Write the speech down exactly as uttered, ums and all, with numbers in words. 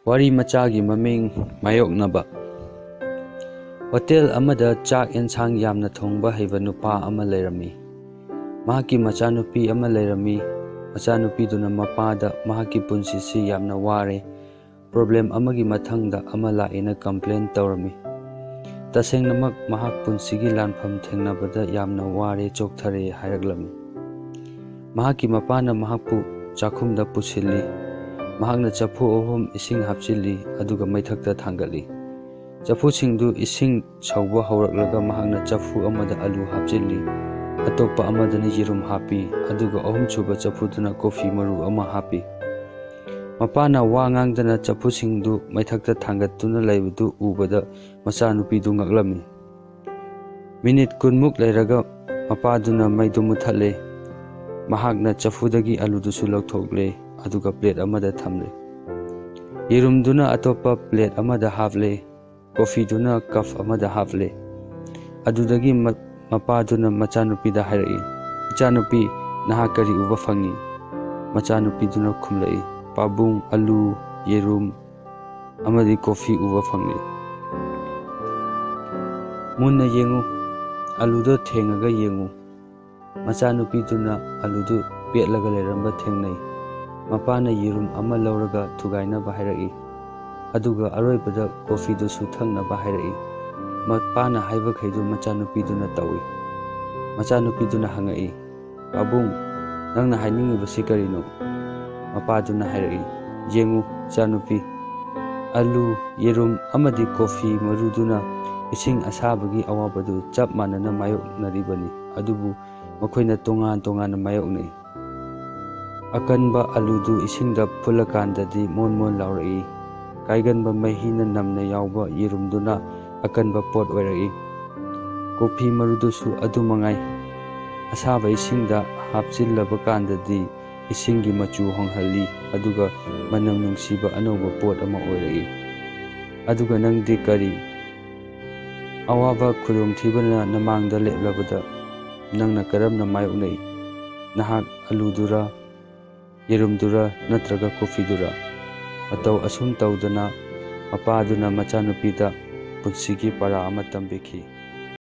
ꯋꯥꯔꯤ ꯃꯆꯥꯒꯤ ꯃꯃꯤꯡ ꯃꯥꯌꯣꯛꯅꯕ꯫ ꯍꯣꯇꯦꯜ ꯑꯃꯗ ꯆꯥꯛ ꯑꯦꯟꯁꯥꯡ ꯌꯥꯝꯅ ꯊꯣꯡꯕ ꯍꯩꯕ ꯅꯨꯄꯥ ꯑꯃ ꯂꯩꯔꯝꯃꯤ꯫ ꯃꯍꯥꯛꯀꯤ ꯃꯆꯥꯅꯨꯄꯤ ꯑꯃ ꯂꯩꯔꯝꯃꯤ꯫ ꯃꯆꯥꯅꯨꯄꯤꯗꯨꯅ ꯃꯄꯥꯗ ꯃꯍꯥꯛꯀꯤ ꯄꯨꯟꯁꯤꯁꯤ ꯌꯥꯝꯅ ꯋꯥꯔꯦ, ꯄ꯭ꯔꯣꯕ꯭ꯂꯦꯝ ꯑꯃꯒꯤ ꯃꯊꯪꯗ ꯑꯃ ꯂꯥꯛꯑꯦꯅ ꯀꯝꯄ꯭ꯂꯦꯟ ꯇꯧꯔꯝꯃꯤ꯫ ꯇꯁꯦꯡꯅꯃꯛ ꯃꯍꯥꯛ ꯄꯨꯟꯁꯤꯒꯤ ꯂꯥꯟꯐꯝ ꯊꯦꯡꯅꯕꯗ ꯌꯥꯝꯅ ꯋꯥꯔꯦ, ꯆꯣꯛꯊꯔꯦ ꯍꯥꯏꯔꯛꯂꯝꯃꯤ꯫ ꯃꯍꯥꯛꯀꯤ ꯃꯄꯥꯅ ꯃꯍꯥꯛꯄꯨ ꯆꯥꯛꯈꯨꯝꯗ ꯄꯨꯁꯤꯜꯂꯤ꯫ ꯃꯍꯥꯛꯅ ꯆꯐꯨ ꯑꯍꯨꯝ ꯏꯁꯤꯡ ꯍꯥꯞꯆꯤꯜꯂꯤ, ꯑꯗꯨꯒ ꯃꯩꯊꯛꯇ ꯊꯥꯡꯒꯠꯂꯤ꯫ ꯆꯐꯨꯁꯤꯡꯗꯨ ꯏꯁꯤꯡ ꯁꯧꯕ ꯍꯧꯔꯛꯂꯒ ꯃꯍꯥꯛꯅ ꯆꯐꯨ ꯑꯃꯗ ꯑꯂꯨ ꯍꯥꯞꯆꯤꯜꯂꯤ, ꯑꯇꯣꯞꯄ ꯑꯃꯗꯅ ꯌꯦꯔꯨꯝ ꯍꯥꯞꯄꯤ, ꯑꯗꯨꯒ ꯑꯍꯨꯝꯁꯨꯕ ꯆꯐꯨꯗꯨꯅ ꯀꯣꯐꯤ ꯃꯔꯨ ꯑꯃ ꯍꯥꯞꯄꯤ꯫ ꯃꯄꯥꯅ ꯋꯥ ꯉꯥꯡꯗꯅ ꯆꯐꯨꯁꯤꯡꯗꯨ ꯃꯩꯊꯛꯇ ꯊꯥꯡꯒꯠꯇꯨꯅ ꯂꯩꯕꯗꯨ ꯎꯕꯗ ꯃꯆꯥꯅꯨꯄꯤꯗꯨ ꯉꯛꯂꯝꯃꯤ꯫ ꯃꯤꯅꯤꯠ ꯀꯨꯟꯃꯨꯛ ꯂꯩꯔꯒ ꯃꯄꯥꯗꯨꯅ ꯃꯩꯗꯨ ꯃꯨꯊꯠꯂꯦ꯫ ꯃꯍꯥꯛꯅ ꯆꯐꯨꯗꯒꯤ ꯑꯂꯨꯗꯨꯁꯨ ꯂꯧꯊꯣꯛꯂꯦ, ꯑꯗꯨꯒ ꯄ꯭ꯂꯦꯠ ꯑꯃꯗ ꯊꯝꯂꯦ꯫ ꯌꯦꯔꯨꯝꯗꯨꯅ ꯑꯇꯣꯞꯄ ꯄ꯭ꯂꯦꯠ ꯑꯃꯗ ꯍꯥꯞꯂꯦ, ꯀꯣꯐꯤꯗꯨꯅ ꯀꯞ ꯑꯃꯗ ꯍꯥꯞꯂꯦ꯫ ꯑꯗꯨꯗꯒꯤ ꯃ-, ꯃꯄꯥꯗꯨꯅ ꯃꯆꯥꯅꯨꯄꯤꯗ ꯍꯥꯏꯔꯛꯏ, "ꯏꯆꯥꯅꯨꯄꯤ, ꯅꯍꯥꯛ ꯀꯔꯤ ꯎꯕ ꯐꯪꯏ?" ꯃꯆꯥꯅꯨꯄꯤꯗꯨꯅ ꯈꯨꯝꯂꯛꯏ, "ꯄꯥꯕꯨꯡ, ꯑꯂꯨ, ꯌꯦꯔꯨꯝ ꯑꯃꯗꯤ ꯀꯣꯐꯤ ꯎꯕ ꯐꯪꯂꯤ꯫ ꯃꯨꯟꯅ ꯌꯦꯡꯉꯨ, ꯑꯂꯨꯗꯣ ꯊꯦꯡꯉꯒ ꯌꯦꯡꯉꯨ꯫" ꯃꯆꯥꯅꯨꯄꯤꯗꯨꯅ ꯑꯂꯨꯗꯨ ꯄꯦꯠꯂꯒ ꯂꯩꯔꯝꯕ ꯊꯦꯡꯅꯩ꯫ ꯃꯄꯥꯅ ꯌꯦꯔꯨꯝ ꯑꯃ ꯂꯧꯔꯒ ꯊꯨꯒꯥꯏꯅꯕ ꯍꯥꯏꯔꯛꯏ, ꯑꯗꯨꯒ ꯑꯔꯣꯏꯕꯗ ꯀꯣꯐꯤꯗꯨꯁꯨ ꯊꯛꯅꯕ ꯍꯥꯏꯔꯛꯏ꯫ ꯃꯄꯥꯅ ꯍꯥꯏꯕꯈꯩꯗꯨ ꯃꯆꯥꯅꯨꯄꯤꯗꯨꯅ ꯇꯧꯏ꯫ ꯃꯆꯥꯅꯨꯄꯤꯗꯨꯅ ꯍꯪꯉꯛꯏ, "ꯄꯥꯕꯨꯡ, ꯅꯪꯅ ꯍꯥꯏꯅꯤꯡꯉꯤꯕꯁꯤ ꯀꯔꯤꯅꯣ?" ꯃꯄꯥꯗꯨꯅ ꯍꯥꯏꯔꯛꯏ, "ꯌꯦꯡꯉꯨ, ꯏꯆꯥꯅꯨꯄꯤ, ꯑꯂꯨ, ꯌꯦꯔꯨꯝ ꯑꯃꯗꯤ ꯀꯣꯐꯤ ꯃꯔꯨꯗꯨꯅ ꯏꯁꯤꯡ ꯑꯁꯥꯕꯒꯤ ꯑꯋꯥꯕꯗꯨ ꯆꯞ ꯃꯥꯟꯅꯅ ꯃꯥꯌꯣꯛꯅꯔꯤꯕꯅꯤ, ꯑꯗꯨꯕꯨ ꯃꯈꯣꯏꯅ ꯇꯣꯉꯥꯟ ꯇꯣꯉꯥꯟꯅ ꯃꯥꯌꯣꯛꯅꯩ꯫ ꯑꯀꯟꯕ ꯑꯂꯨꯗꯨ ꯏꯁꯤꯡꯗ ꯐꯨꯠꯂꯀꯥꯟꯗꯗꯤ ꯃꯣꯟ ꯃꯣꯟ ꯂꯥꯎꯔꯛꯏ꯫ ꯀꯥꯏꯒꯟꯕ ꯃꯍꯤꯅ ꯅꯝꯅ ꯌꯥꯎꯕ ꯌꯦꯔꯨꯝꯗꯨꯅ ꯑꯀꯟꯕ ꯄꯣꯠ ꯑꯣꯏꯔꯛꯏ꯫ ꯀꯣꯐꯤ ꯃꯔꯨꯗꯨꯁꯨ ꯑꯗꯨ ꯃꯉꯥꯏ꯫ ꯑꯁꯥꯕ ꯏꯁꯤꯡꯗ ꯍꯥꯞꯆꯤꯜꯂꯕ ꯀꯥꯟꯗꯗꯤ ꯏꯁꯤꯡꯒꯤ ꯃꯆꯨ ꯍꯣꯡꯍꯜꯂꯤ, ꯑꯗꯨꯒ ꯃꯅꯝ ꯅꯨꯡꯁꯤꯕ ꯑꯅꯧꯕ ꯄꯣꯠ ꯑꯃ ꯑꯣꯏꯔꯛꯏ꯫ ꯑꯗꯨꯒ ꯅꯪꯗꯤ ꯀꯔꯤ? ꯑꯋꯥꯕ ꯈꯨꯗꯣꯡꯊꯤꯕꯅ ꯅꯃꯥꯡꯗ ꯂꯦꯞꯂꯕꯗ ꯅꯪꯅ ꯀꯔꯝꯅ ꯃꯥꯌꯣꯛꯅꯩ? ꯅꯍꯥꯛ ꯑꯂꯨꯗꯨꯔ, ꯌꯦꯔꯨꯝꯗꯨꯔ, ꯅꯠꯇ꯭ꯔꯒ ꯀꯣꯐꯤꯗꯨꯔ?" ꯃꯇꯧ ꯑꯁꯨꯝ ꯇꯧꯗꯅ ꯃꯄꯥꯗꯨꯅ ꯃꯆꯥꯅꯨꯄꯤꯗ ꯄꯨꯟꯁꯤꯒꯤ ꯄꯔꯥ ꯑꯃ ꯇꯝꯕꯤꯈꯤ꯫